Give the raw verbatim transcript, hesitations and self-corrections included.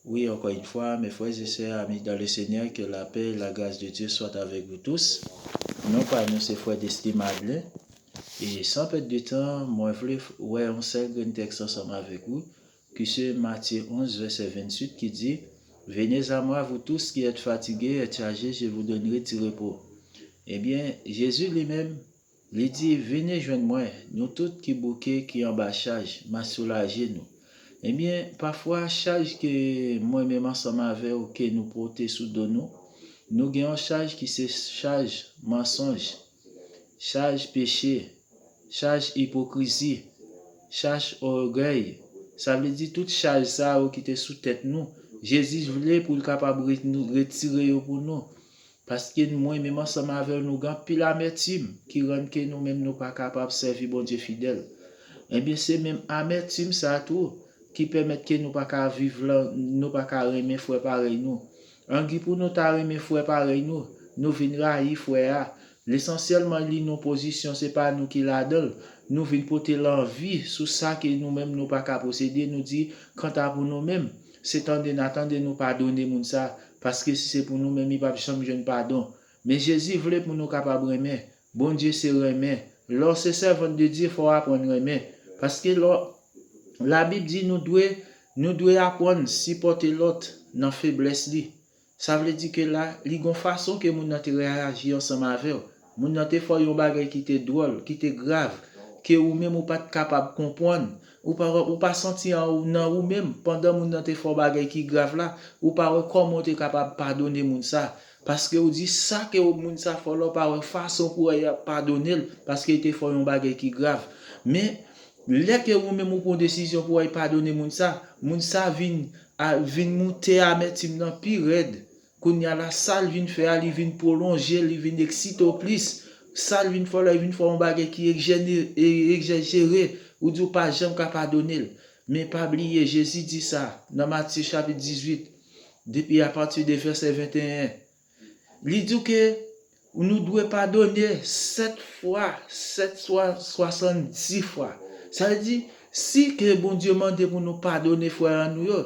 Oui, encore une fois, mes frères et sœurs, amis dans le Seigneur, que la paix et la grâce de Dieu soient avec vous tous. Non pa nou se frè Destin Madlen. E san pèd de tan, mwen vle wè yon sèl grenn tèks ansanm avèk ou, ki se Matye onz, vèsè venntuit, ki di, Venez à moi, vous tous qui êtes fatigués et chargés, je vous donnerai du repos. Ebyen, Jezi li menm, li di, Vini jwenn mwen, nou tout ki bouke, ki anba chaj, m a soulaje nou. Ebyen, pafwa, chaj ke mwen menm ansanm avè w ke nou pote sou do nou, nou gen yon chaj ki se chaj mansonj, chaj peche, chaj ipokrizi, chaj ògèy. Sa vle di tout chaj sa yo ki te sou tèt nou, Jezi vle pou l kapab re-, nou retire yo pou nou. Paske mwen menm ansanm avè w, nou gen anpil amètim ki rann ke nou menm nou pa kapab sèvi Bondye fidèl. Ebyen, se menm amètim sa tou ki pèmèt ke nou pa ka viv lan, nou pa ka renmen frè parèy nou. Angi pou nou ta renmen frè parèy nou, nou vin rayi frè a. Lesansyèlman, li nan pozisyon, se pa nou ki ladan l. Nou vin pote lanvi sou sa ke nou menm nou pa ka posede, nou di, kanta pou nou menm, se tande n a tande nou padone moun sa, paske si se pou nou menm, li p ap janm jwenn padon. Men Jezi vle pou nou kapab renmen. Bondye se renmen. Lè w se sèvant de Dye, fò w aprann renmen. Paske lè w, Labib di nou dwe, nou dwe aprann sipòte lòt nan feblès li. Sa vle di ke la, li gon fason ke moun nan te reyaji ansanm avè w. Moun nan te fè w yon bagay ki te dwòl, ki te grav, ke ou menm ou pa t kapab konprann. Ou pa, ou pa santi an ou, nan ou menm, pandan moun nan te fè w bagay ki grav la, ou pa wè kòman w te kapab padone moun sa. Paske ou di sa ke moun sa fè w la, ou pa wè fason pou w ap padone l, paske li te fè w yon bagay ki grav. Men, lè ke ou menm ou pran desizyon pou w al padone moun sa, moun sa vin, a, vin moute amètim nan pi rèd. Kounye a la, sa l vin fè a, li vin pwolonje, li vin eksite w plis. Sa l vin fè w la, li vin fè w yon bagay ki egzene-, e-, egzajere, ou di w pa janm ka padone l. Men pa bliye, Jezi di sa nan Matye chapit dizuit, depi apati de vèsè venteyen. Li di w ke nou dwe padone sèt fwa, sèt swa, swasanndis fwa. Sa vle di, si ke Bondye mande pou nou padone frè an nou yo,